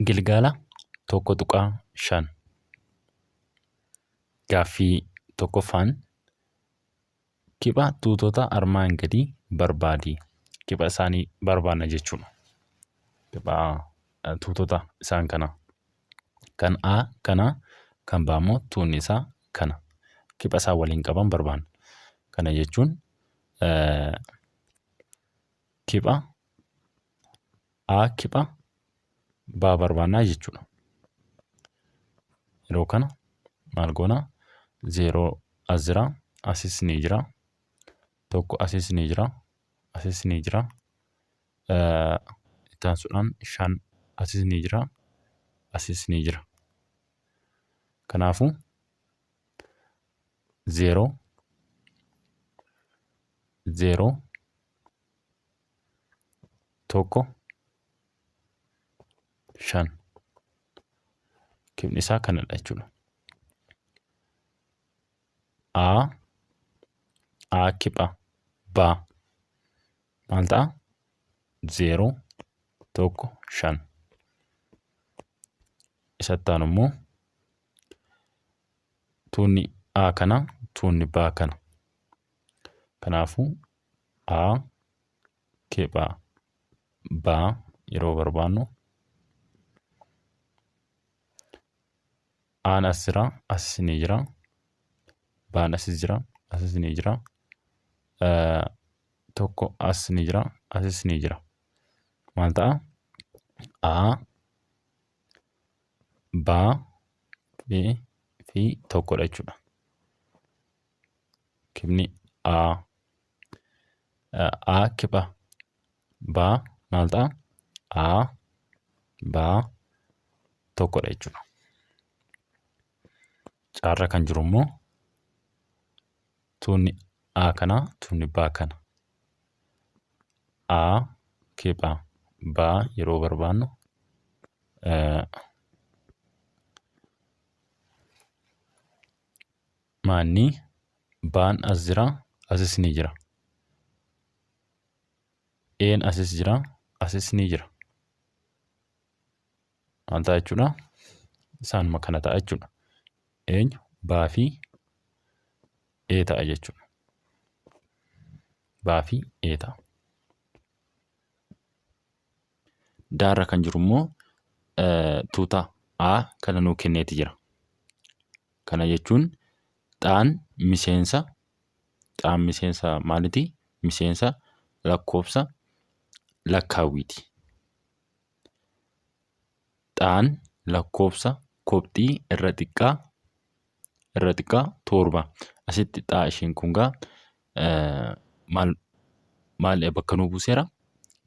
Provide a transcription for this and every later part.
Gilgaala 1.5 Gaaffii tokkoffaan kipha tuutota armaan gadii barbaadi. Kipha isaanii barbaanna jechuudha. Kipha tuutota isaan kana. Kan A kana, kan B immoo tuunni isaa kana. Kipha isaan waliin qaban barbaanna. Kana jechuun kipha A kipha B barbaannaa jechuudha. Yeroo kana maal goona? Zeeroo as jira, asis ni jira, tokko asis ni jira, asis ni jira. Itti aansuudhaan shan asis ni jira, asis ni jira. Kanaafuu zeeroo zeeroo tokko shan kibni isaa kanadha jechuudha. A A kipha B maal ta'a? 0 1 5 Isatti aanu immoo tuunni A kana tuunni B kana. Kanaafuu A kipha B yeroo barbaannu A'n as jira, asis ni jira. B'n asis jira, asis ni jira. Tokko as ni jira, asis ni jira. Maal ta'a? A, B fi tokkodha jechuudha. Kibni A, A kipha B maal ta'a? A, B tokkodha jechuudha. Caarra kan jiru immoo tuunni A kana tuunni B kana. A kipha B yeroo barbaannu maanni B'n as jira asis ni jira. E'n asis jira asis ni jira. Maal ta'a jechuudha? Isaanuma kana ta'a jechuudha. Eenyu? Baa fi E ta'a jechuudha. Baa fi E ta'a. Daarra kan jiru immoo tuuta A kana nuu kenneeti jira. Kana jechuun xaan miseensa xaan miseensa maaliti? Miseensa lakkoofsa lakkaawwiiti. Xaan lakkoofsa kophxii irra xiqqaa irra xiqqaa torba. Asitti xaa ishiin kun gaa maal maal bakka nuu buuseera?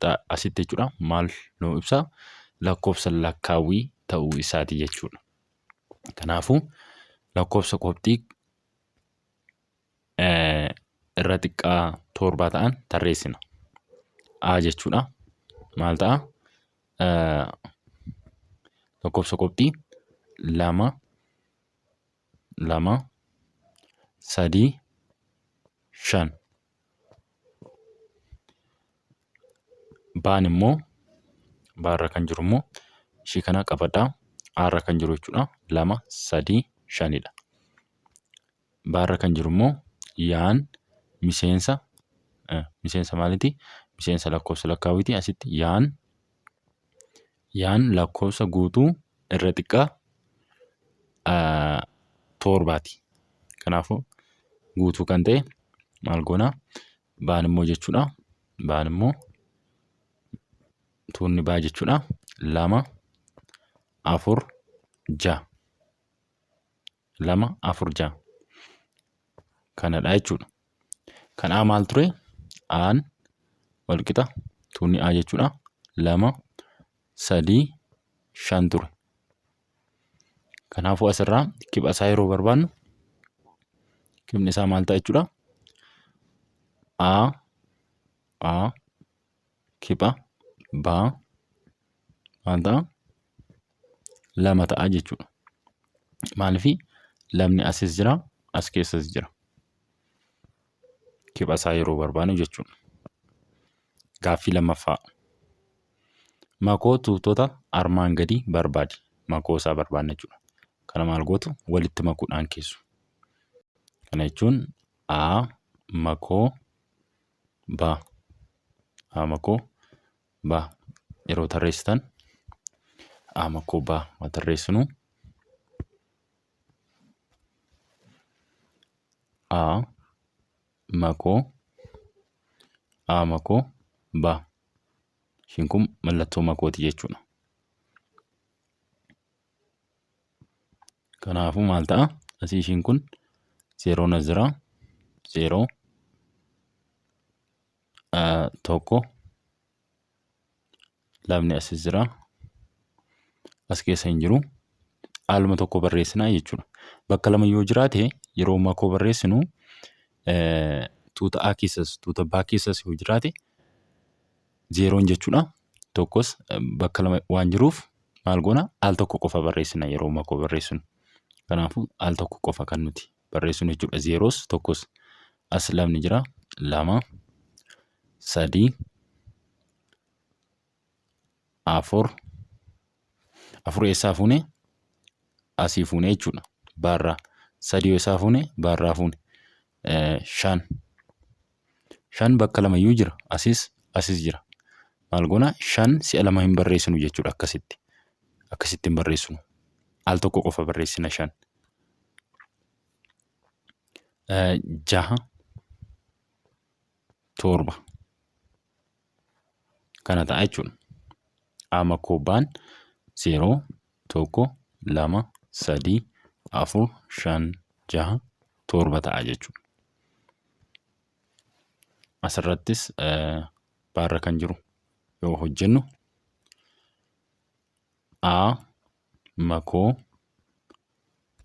Xaa asitti jechuudha maal nuu ibsa? Lakkoofsa lakkaawwii ta'uu isaati jechuudha. Kanaafuu lakkoofsa kophxii irra xiqqaa torbaa ta'an tarreessina. A jechuudha. Maal ta'a? Lakkoofsa kophxii lama, lama, sadii, shan. Baan immoo baarra kan jiru immoo ishii kana qabadhaa. Aarra kan jiru jechuudha. Lama, sadii, shanidha. Baarra kan jiru immoo yaan miseensa miseensa maaliiti? Miseensa lakkoofsa lakkaawwiiti. Asitti yaan yaan lakkoofsa guutuu irra xiqqaa torbaati. Kanaafuu guutuu kan ta'e maal goona? Baan immoo jechuudha. Baan immoo tuunni baa jechuudha. Lama, afur, ja'a. Lama, afur, ja'a. Kanadha jechuudha. Kan A maal ture? Aan walqixa tuunni A jechuudha. Lama, sadii, shan ture. Kanaafuu asirraa kipha isaa yeroo barbaannu kibni isaa maal ta'a jechuudha? A A kipha B maal ta'a? Lama ta'a jechuudha. Maaliif lamni asis jira as keessas jira. Kipha isaa yeroo barbaannu jechuudha. Gaaffii lammaffaa. Makoo tuutota armaan gadii barbaadi. Makoo isaa barbaanna jechuudha. Kana maal gootu? Walitti makuudhaan keessu. Kana jechuun A makoo B. A makoo B yeroo tarreessitan A makoo B haa tarreessinu. A makoo A makoo B. Ishiin kun mallattoo makooti jechuudha. Kanaafuu maal ta'a? Asii ishiin kun zeeroon as jira. Zeeroo tokko lamni asis jira. As keessa hin jiru. Haaluma tokko barreessinaa jechuudha. Bakka lama yoo jiraate yeroo makoo barreessinu tuuta A keessas tuuta B keessas yoo jiraate zeeroon jechuudha. Tokkos bakka lama waan jiruuf maal goona al tokko qofa barreessina yeroo makoo barreessinu. Kanaafuu al tokko qofa kan nuti barreessinu jechuudha. Zeeroos tokkos as lamni jira lama sadii afur afur eessaa fuune asii fuune jechuudha. Baarraa sadii eessaa fuune baarraa fuune shan shan bakka lamayyuu jira asis asis jira. Maal goona shan si'a lama hin barreessinu jechuudha akkasitti akkasitti hin barreessinu al tokko qofa barreessina shan. Jaha torba kana ta'a jechuudha. A makoo baan 0 1 2 3 4 5 6 7 ta'a jechuudha. Asirrattis baarra kan jiru yoo hojjennu A makoo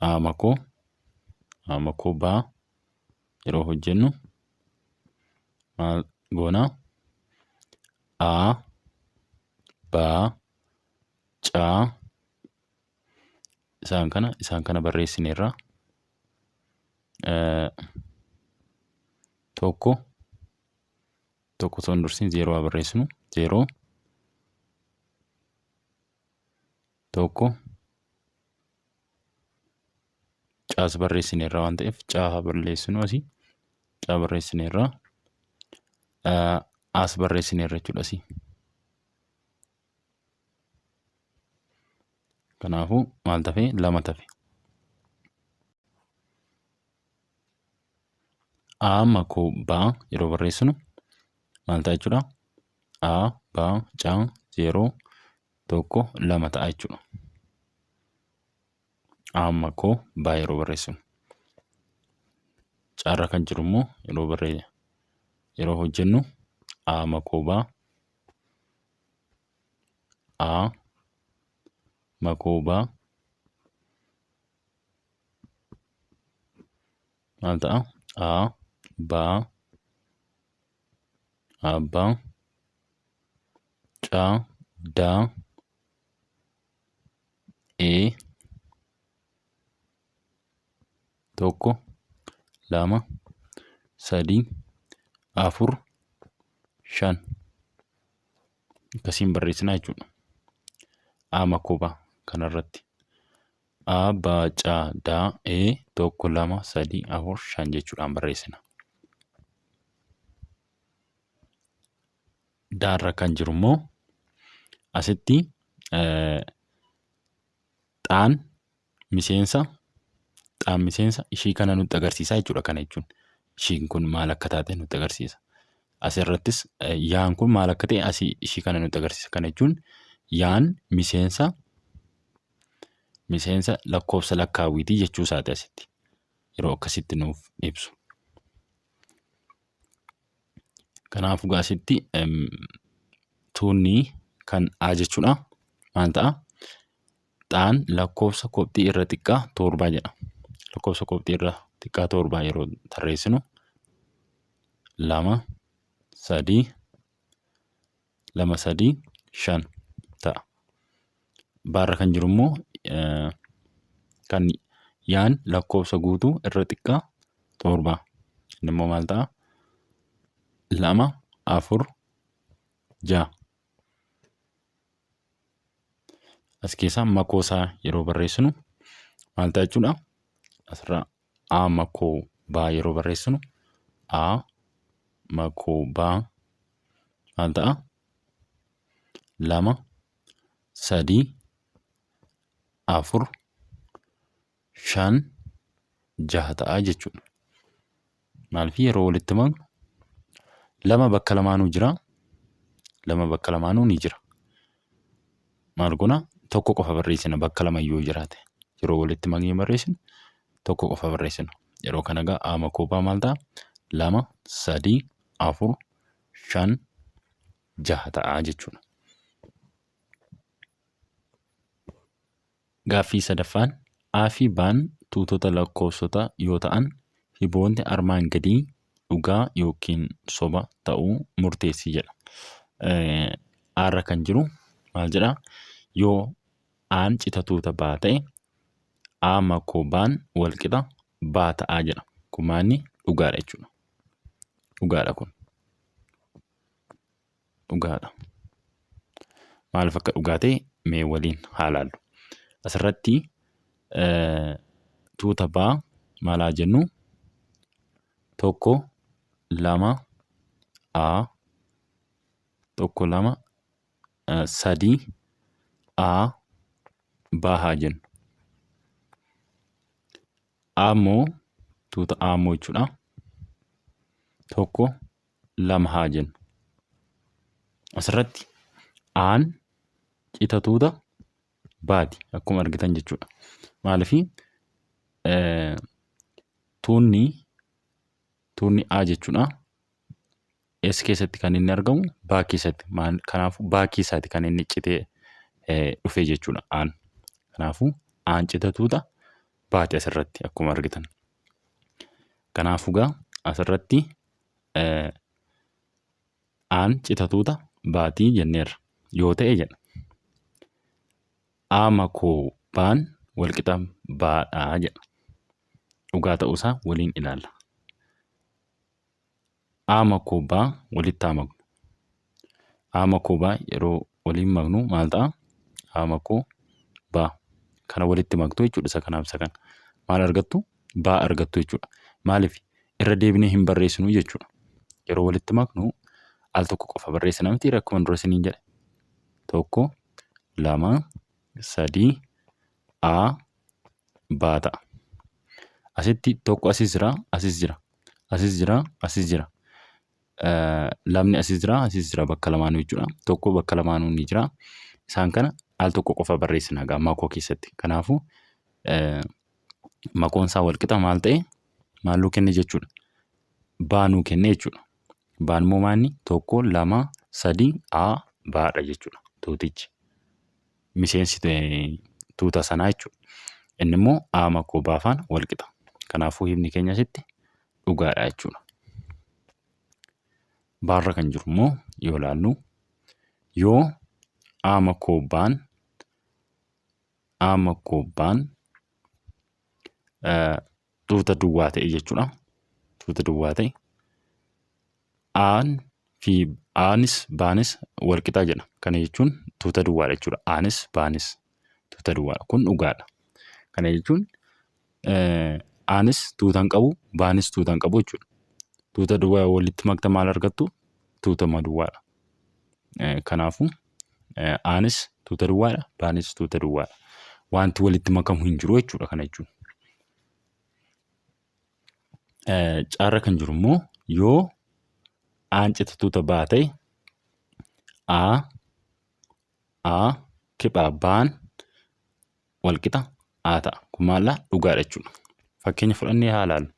A makoo A makoo B yeroo hojjennu maal goona? A B C isaan kana barreessineerra. Tokko tokko osoo hin dursin zeeroo haa barreessinu. Zeeroo tokko caas barreessineerra waan ta'eef caa haa barreessinu asii. Caa barreessineerra. As barreessineerra jechuudha asii. Kanaafuu maal tafe lama tafe. A makoo B yeroo barreessinu maal ta'a jechuudha? A, B, C, 0, 1, 2 ta'a jechuudha. A makoo B yeroo barreessinu. Carra kan jiru immoo yeroo barree yeroo hojjennu A makoo B A makoo B maal ta'a? A, B, A, B, C, D, E, tokko, lama, sadii, afur, shan. Akkasiin barreessinaa jechuudha. A makoo B kanarratti. A, B, C, D, E, 1, 2, 3, 4, 5 jechuudhaan barreessina. Daarra kan jiru immoo asitti xaan miseensa xaan miseensa ishii kana nutti agarsiisa jechuudha kana jechuun. Ishiin kun maal akka taate nutti agarsiisa. Asirrattis yaan kun maal akka ta'e asii ishii kana nutti agarsiisa. Kana jechuun yaan miseensa miseensa lakkoofsa lakkaawwiitii jechuu isaati asitti. Yeroo akkasitti nuuf ibsu. Kanaafuu egaa asitti tuunni kan A jechuudha. Maal ta'a? Xaan lakkoofsa kopxii irra xiqqaa torbaa jedha. Lakkoofsa kopxii irra xiqqaa torbaa yeroo tarreessinu lama sadii lama sadii shan ta'a. Baarra kan jiru immoo kan yaan lakkoofsa guutuu irra xiqqaa torbaa. Inni immoo maal ta'a? 2, 4, 6. As keessaa makoo isaa yeroo barreessinu maal ta'a jechuudha? Asirraa A makoo B yeroo barreessinu A makoo B maal ta'a? 2, 3, 4, 5, 6 ta'a jechuudha. Maaliif yeroo walitti maknu lama bakka lamaanuu jira. Lama bakka lamaanuu ni jira. Maal goona tokko qofa barreessina bakka lama yoo jiraate. Yeroo walitti maknee barreessinu tokko qofa barreessina. Yeroo kana egaa A makoo B maal ta'a? 2, 3, 4, 5, 6 ta'a jechuudha. Gaaffii sadaffaan A fi B'n tuutota lakkoofsota yoo ta'an hiboonni armaan gadii dhugaa yookiin soba ta'uu murteessi jedha. A irra kan jiru maal jedha? Yoo A'n cita tuuta B ta'e A makoo B'n walqixa B ta'a jedha. Kun maanni dhugaadha jechuudha. Dhugaadha kun. Dhugaadha. Maaliif akka dhugaa ta'e mee waliin haa laallu. Asirratti tuuta B maal haa jennu? Tokko, lama, A, tokko, lama, sadii, A, B haa jennu. A immoo tuuta A immoo jechuudha. Tokko, lama haa jennu. Asirratti A'n cita tuuta B'ti akkuma argitan jechuudha. Maaliif tuunni tuunni A jechuudha. S keessatti kan inni argamu B keessatti. Kanaafuu B keessaati kan inni citee dhufe jechuudha A'n. Kanaafuu A'n cita tuuta B'ti asirratti akkuma argitan. Kanaafuu gaa asirratti A'n cita tuuta B'ti jenneerra. Yoo ta'e jedha. A makoo B'n walqixa B'dha jedha. Dhugaa ta'uusaa waliin ilaalla. A makoo B walitti haa maknu. A makoo B yeroo waliin maknu maal ta'a? A makoo B kana walitti maktu jechuudha isa kanaaf isa kana. Maal argattu? B argattu jechuudha. Maaliif? Irra deebinee hin barreessinu jechuudha. Yeroo walitti maknu al tokko qofa barreessina miti akkuma dura isiniin jedhe. Tokko, lama, sadii, A, B ta'a. Asitti tokko asis jira, asis jira, asis jira, asis jira. Lamni asis jira, asis jira bakka lamaanuu jechuudha. Tokko bakka lamaanuu ni jira. Isaan kana al tokko qofa barreessina egaa makoo keessatti. Kanaafuu makoon isaa walqixa maal ta'e maal nuu kenne jechuudha. Baa nuu kenne jechuudha. Baan immoo maanni tokko, lama, sadi, A, baadha jechuudha tuutichi. Miseensi tuuta sanaa jechuudha. Inni immoo A makoo B faana wal qixa. Kanaafuu himni keenya asitti dhugaadha jechuudha. Baarra kan jiru immoo yoo ilaallu yoo A makoo B'n A makoo B'n tuuta duwwaa ta'e jechuudha. Tuuta duwwaa ta'e A'n fi A'nis B'nis wal qixa jedha. Kana jechuun tuuta duwwaadha jechuudha. A'nis B'nis tuuta duwwaadha. Kun dhugaadha. Kana jechuun A'nis tuuta hin qabu, B'nis tuuta hin qabu jechuudha. Tuuta duwwaa yoo walitti maktan maal argattu? Tuutuma duwwaadha. Kanaafuu A'nis tuuta duwwaadha, B'nis tuuta duwwaadha. Wanti walitti makamu hin jiru jechuudha kana jechuun. Caarra kan jiru immoo yoo A'n cita tuuta B ta'e A A kipha B'n walqixa A ta'a. Kun maal dhugaadha jechuudha. Fakkeenya fudhannee haa ilaallu.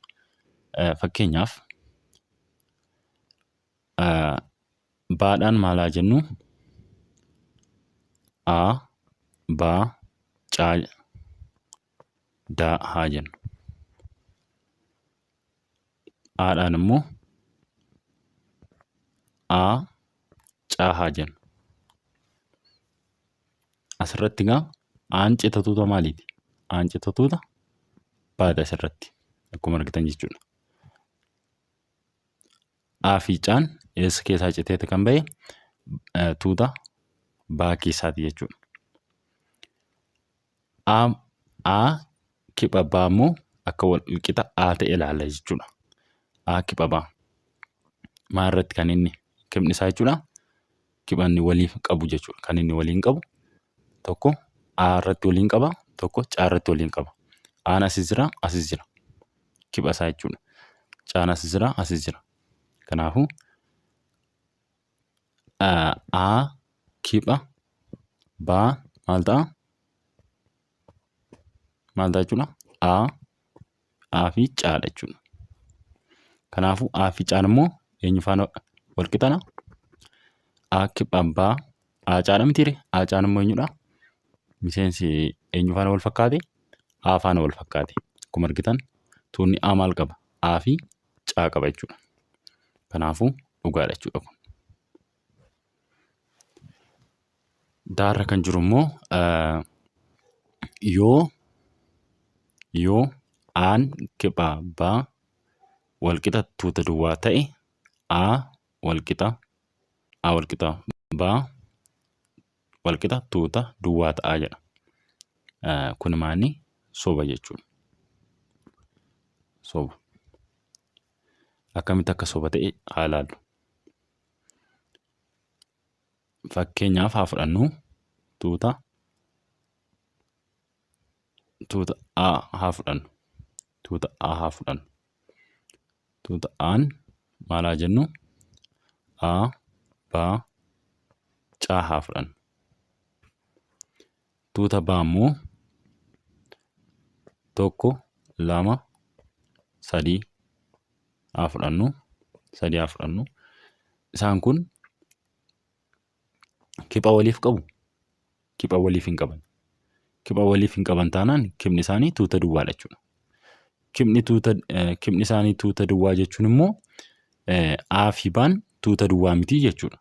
Fakkeenyaaf B'dhaan maal haa jennu? A B C D haa jennu. A'dhaan immoo A C haa jennu. Asirratti egaa A'n cita tuuta maaliiti? A'n cita tuuta B'ti asirratti akkuma argitan jechuudha. A fi C'n eessa keessaa citeeti kan bahe? Tuuta baa keessaati jechuudha. A A kipha baa immoo akka wal qixa A ta'e ilaalla jechuudha. A kipha baa. Maal irratti kan inni kiphni isaa jechuudha? Kipha inni waliif qabu jechuudha. Kan inni waliin qabu tokko A irratti waliin qaba, tokko C irratti waliin qaba. A'n asis jira, asis jira. Kipha isaa jechuudha. C'n asis jira, asis jira. Kanaafuu A kipha B maal ta'a? Maal ta'a jechuudha? A A fi C dha jechuudha. Kanaafuu A fi C'n immoo eenyu faana wal qixana? A kipha B A C dha mitiire? A C'n immoo eenyudha? Miseensi eenyu faana wal fakkaate? A faana wal fakkaate. Akkuma argitan tuunni A maal qaba? A fi C qaba jechuudha. Kanaafuu dhugaadha jechuudha kun. Daarra kan jiru immoo yoo yoo aan kipha B walqixa tuuta duwwaa ta'e A walqixa A walqixa B walqixa tuuta duwwaa ta'a jedha. Kun maani soba jechuudha. Soba. Akkamitti akka soba ta'e haa ilaallu. Fakkeenyaaf haa fudhannu tuuta tuuta A haa fudhannu. Tuuta A haa fudhannu. Tuuta A'n maal haa jennu? A, B, C haa fudhannu. Tuuta B immoo tokko, lama, sadii haa fudhannu. Sadii haa fudhannu. Isaan kun kipha waliif qabu? Kipha waliif hin qaban. Kipha waliif hin qaban taanaan kipni isaanii tuuta duwwaadha jechuudha. Kipni tuuta kipni isaanii tuuta duwwaa jechuun immoo A fi B'n tuuta duwwaa miti jechuudha.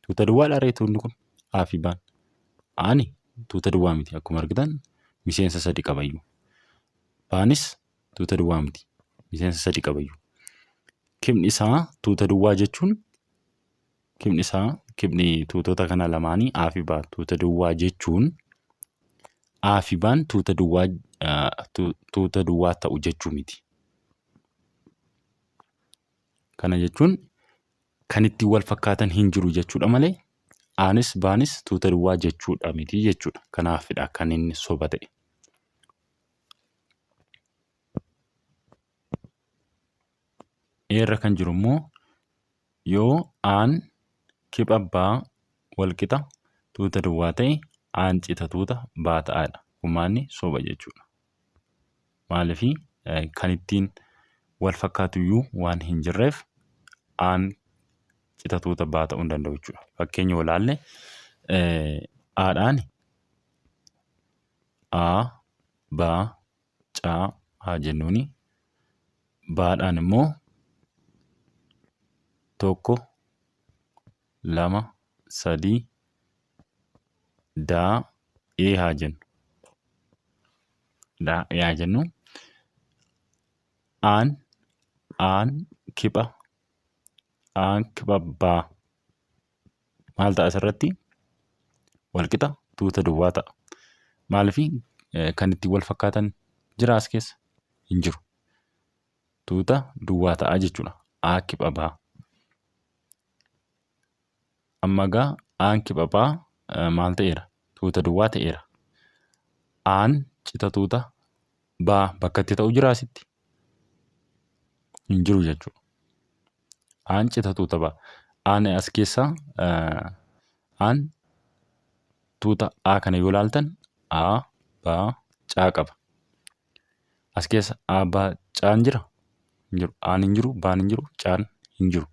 Tuuta duwwaadha ree tuunni kun A fi B'n. Aani tuuta duwwaa miti akkuma argitan miseensa sadi qabayyuu. B'nis tuuta duwwaa miti miseensa sadi qabayyuu. Kipni isaa tuuta duwwaa jechuun Kibni isaa kibni tuutota kana lamaanii A fi B tuuta duwwaa jechuun A fi B'n tuuta duwwaa tuuta duwwaa ta'u jechuu miti. Kana jechuun kan ittiin wal fakkaatan hin jiru jechuudha malee Anis B'nis tuuta duwwaa jechuudha miti jechuudha. Kanaafidha kan inni soba ta'e. Eerra kan jiru immoo Yoo A'n kipha B walqixa tuuta duwwaa ta'e A'n cita tuuta B ta'a dha. Kun maanni soba jechuudha. Maaliif kan ittiin wal fakkaatu iyyuu waan hin jirreef A'n cita tuuta B ta'uu hin danda'u jechuudha. Fakkeenya yoo ilaalle A'dhaan A, B, C haa jennuuni. B'dhaan immoo tokko, lama, sadii, D, E haa jennu. D, E haa jennu. A'n A'n kipha A'n kipha B maal ta'a asirratti? Walqixa tuuta duwwaa ta'a. Maaliif kan ittiin wal fakkaatan jira as keessa? Hin jiru. Tuuta duwwaa ta'a jechuudha. A kipha B. Amma egaa A'n kipha B maal ta'eera? Tuuta duwwaa ta'eera. A'n cita tuuta B bakka itti ta'u jira asitti? Hin jiru jechuudha. A'n cita tuuta B. A'n as keessaa A'n tuuta A kana yoo ilaaltan A, B, C qaba. As keessa A, B, C'n jira? Hin jiru. A'n hin jiru, B'n hin jiru, C'n hin jiru.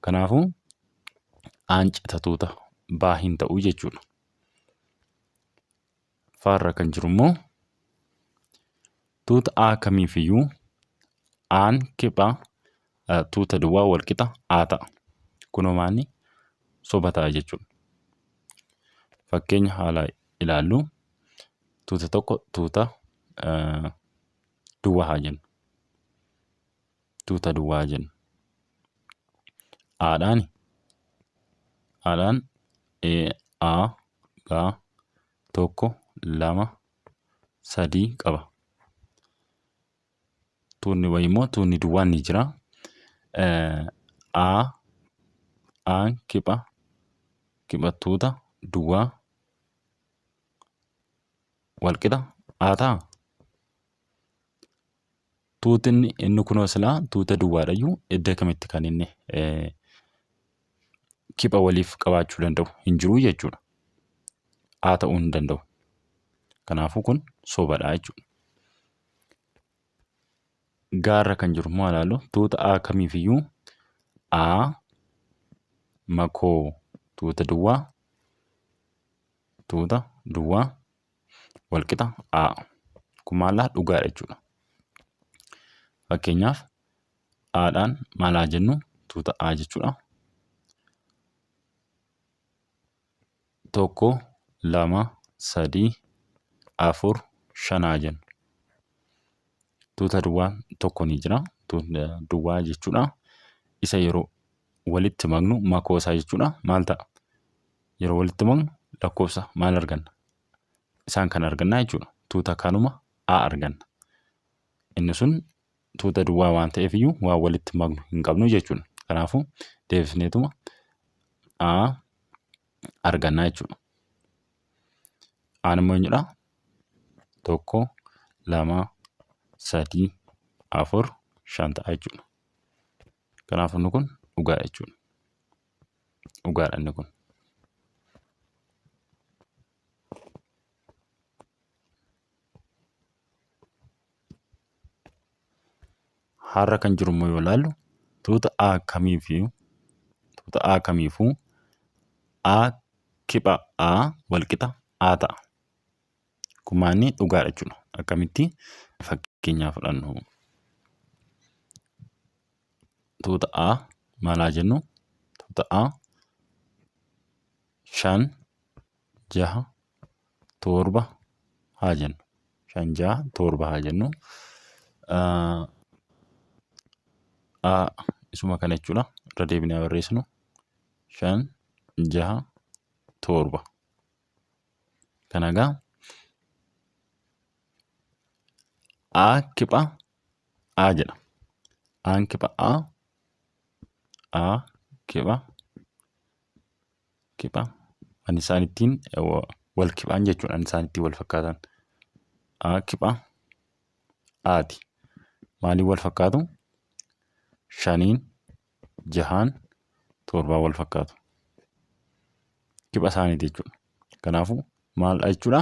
Kanaafuu A'n cita tuuta B hin ta'u jechuudha. Faarra kan jiru immoo tuuta A kamiifiyyuu A'n kipha tuuta duwwaa walqixa A ta'a. Kunoo maanni soba ta'a jechuudha. Fakkeenya haala ilaallu tuuta tokko tuuta duwwaa haa jennu. Tuuta duwwaa haa jennu. Aadhaani. Aadhaan A, B, 1, 2, 3 qaba. Tuunni wayii immoo tuunni duwwaan ni jira. A, Aan kipha, kipha tuuta duwwaa walqixa A ta'a. Tuutinni inni kunoo silaa tuuta duwwaadhayyuu edda kamitti kan inni kipha waliif qabaachuu danda'u hin jiru jechuudha. A ta'uu hin danda'u. Kanaafuu kun sobadha jechuudha. Gaarra kan jiru immoo ilaallu tuuta A kamiifiyyuu A makoo tuuta duwwaa tuuta duwwaa walqixa A. Kun maallaa dhugaadha jechuudha. Fakkeenyaaf Aadhaan maal haa jennu tuuta A jechuudha. Tokko, lama, sadii, afur, shan haa jennu. Tuuta duwwaa tokko ni jira. Tuuta duwwaa jechuudha. Isa yeroo walitti maknu makoo isaa jechuudha. Maal ta'a? Yeroo walitti maknu lakkoofsa maal arganna? Isaan kana arganna jechuudha. Tuuta kanuma A arganna. Inni sun tuuta duwwaa waan ta'eef iyyuu waan walitti maknu hin qabnu jechuudha. Kanaafuu deebifneetuma A arganna jechuudha. Aan immoo eenyudha? Tokko, lama, sadii, afur, shan ta'a jechuudha. Kanaafuu inni kun dhugaadha jechuudha. Dhugaadha inni kun. Har'a kan jiru immoo yoo ilaallu tuuta A kamiifuu tuuta A kamiifuu A kipha A walqixa A ta'a. Kun maanni dhugaadha jechuudha. Akkamitti fakkeenyaa fudhannu. Tuuta A maal haa jennu? Tuuta A shan jaha torba haa jennu. Shan jaha torba haa jennu. A isuma kana jechuudha. Irra deebinee haa barreessinu. Shan jaha torba. Kana egaa A kipha A jedha. Aan kipha A A kipha kipha kan isaan ittiin wal kiphaan jechuudha. Kan isaan ittiin wal fakkaatan. A kipha Aati. Maaliin wal fakkaatu? Shaniin, jahaan, torbaan wal fakkaatu. Kipha isaaniiti jechuudha. Kanaafuu maal jechuudha?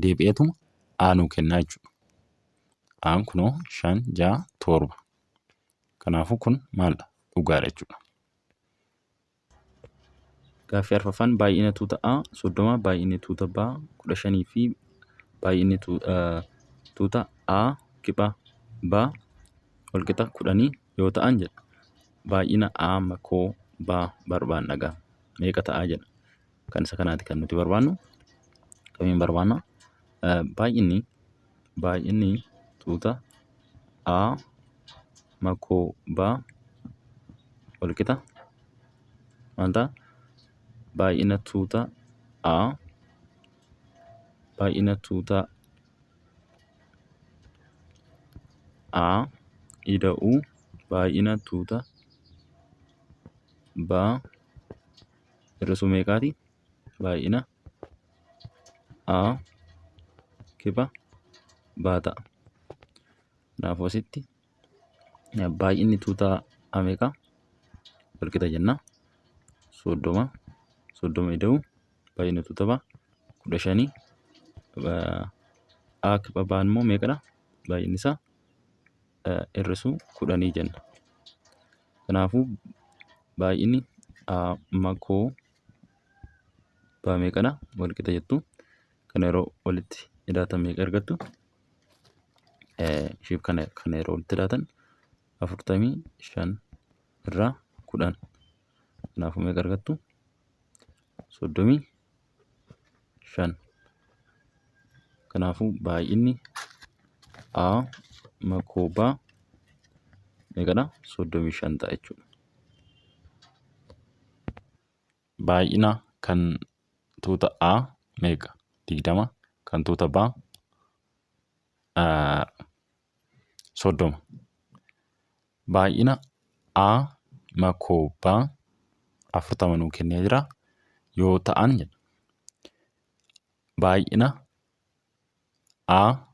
Deebi'eetuma A nuu kennaa jechuudha. Aan kunoo shan, jaha, torba. Kanaafuu kun maalidha? Dhugaadha jechuudha. Gaaffii arfaffaan baay'ina tuuta A 30, baay'inni tuuta B 15 fi baay'inni tuuta A kipha B walqixa 10 yoo ta'an jedha. Baay'ina A makoo B barbaanna gaa. Meeqa ta'a jedha. Kan isa kanaati kan nuti barbaannu. Kamiin barbaanna? Baay'inni baay'inni tuuta A makoo B walqixa maal ta'a? Baay'ina tuuta A baay'ina tuuta A ida'uu baay'ina tuuta B hir'isuu meeqaati? Baay'ina A kipha B ta'a. Kanaafuu asitti baay'inni tuuta A meeqa? Walqixa jenna. 30 30 ida'uu baay'inni tuuta B 15 A kipha B immoo meeqadha? Baay'inni isaa hir'isuu 10 jenna. Kanaafuu baay'inni A makoo B meeqadha? Walqixa jettu. Kana yeroo walitti idaatan meeqa argattu? Ishiif kana kana yeroo walitti idaatan 45 irraa 10. Kanaafuu meeqa argattu? 35. Kanaafuu baay'inni A makoo B Meeqadha? 35 ta'a jechuudha. Baay'ina kan tuuta A meeqa? 20. Kan tuuta B 30. Baay'ina A makoo B 40 nuu kennee jira. Yoo ta'an jedha. Baay'ina A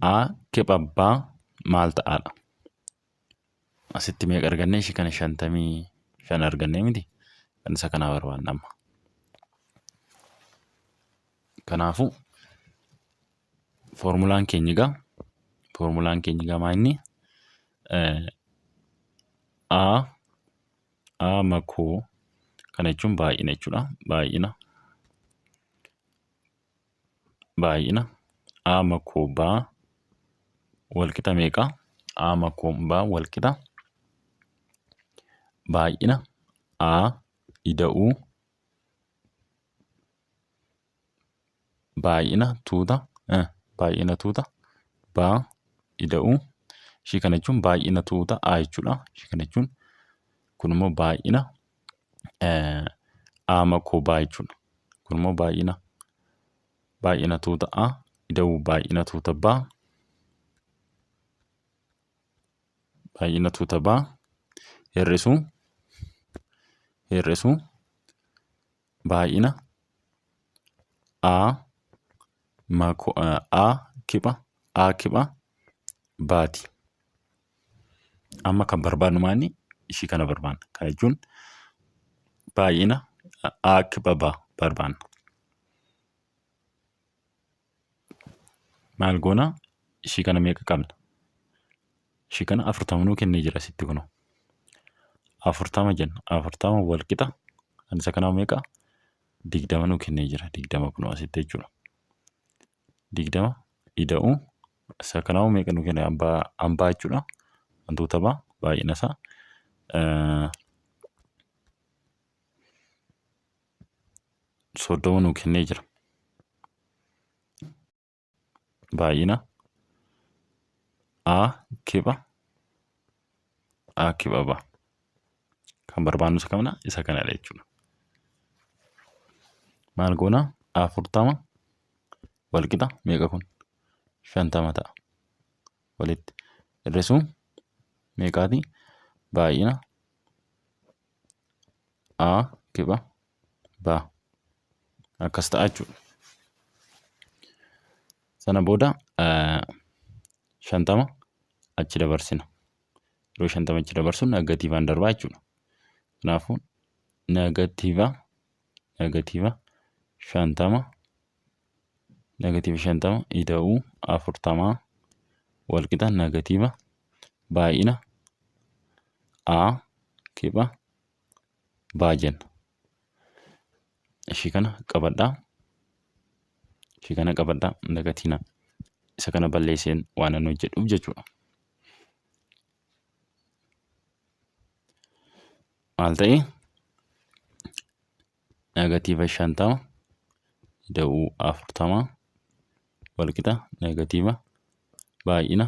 A kipha B maal ta'aadha? Asitti meeqa arganne? Ishii kana 55 argannee miti? Kan isa kanaa barbaanna amma. Kanaafuu foormulaan keenya egaa maa inni A A makoo kana jechuun baay'ina jechuudha. Baay'ina baay'ina A makoo B walqixa meeqa? A makoo B walqixa baay'ina A ida'uu baay'ina tuuta baay'ina tuuta B ida'uu ishii kana jechuun baay'ina tuuta A jechuudha. Ishii kana jechuun kun immoo baay'ina A makoo B jechuudha. Kun immoo baay'ina baay'ina tuuta A ida'uu baay'ina tuuta B baay'ina tuuta B hir'isuu hir'isuu baay'ina A mako A kipha A kipha baati. Amma kan barbaadnu maali? Ishii kana barbaanna. Kana jechuun baay'ina A kipha B barbaanna. Maal goona? Ishii kana meeqa qabna? Ishii kana 40 nuu kennee jira asitti kunoo. 40 jenna. 40 wal qixa. Kan isa kanaa meeqa? 20 nuu kennee jira. 20 kunoo asitti jechuudha. 20 ida'uu isa kanaa meeqa nuu kenne hambaa jechuudha. Wantoota baa baay'ina isaa. 30 nuu kennee jira. Baay'ina A kipha A kipha B. Kan barbaannu isa kamidha? Isa kanadha jechuudha. Maal goona? 40 walqixa meeqa kun? 50 ta'a. Walitti hir'isuu meeqaati? Baay'ina A kipha B. Akkas ta'a jechuudha. Sana booda 50 achi dabarsina. Yeroo 50 achi dabarsu negatiivaan darbaa jechuudha. Kanaafuu negatiiva negatiiva 50 negatiiva 50 ida'uu 40 walqixa negatiiva baay'ina A kipha B jenna. Ishii kana qabadhaa. Ishii kana qabadhaa hin dagatinaa. Isa kana balleesseen waan an hojjedhuuf jechuudha. Maal ta'e? Negatiiva 50 ida'uu 40 walqixa negatiiva baay'ina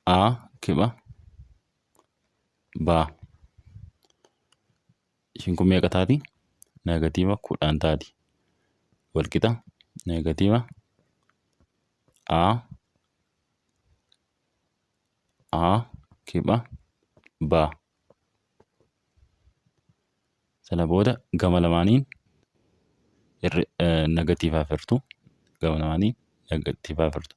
A kipha B. Ishiin kun meeqa taati? Negatiiva 10 taati. Walqixa negatiiva A A kipha B. Sana booda gama lamaaniin negatiivaaf hirtu. Gama lamaaniin negatiivaaf hirtu.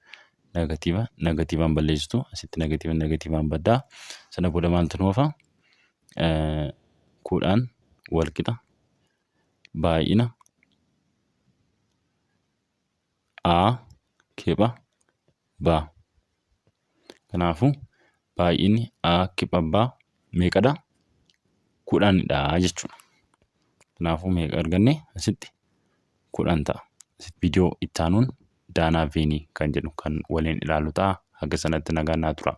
Negatiiva negatiivaan balleessitu. Asitti negatiiva negatiivaan baddaa. Sana booda maaltu nu hafa? 10 walqixa baay'ina A kipha B. Kanaafuu baay'inni A kipha B meeqadha? 10dha jechuudha. Kanaafuu meeqa arganne asitti 10 ta'a. Viidiyoo itti aanuun daanaa veenii kan jedhu kan waliin ilaallu ta'a. Haga sanatti nagaan naa tura.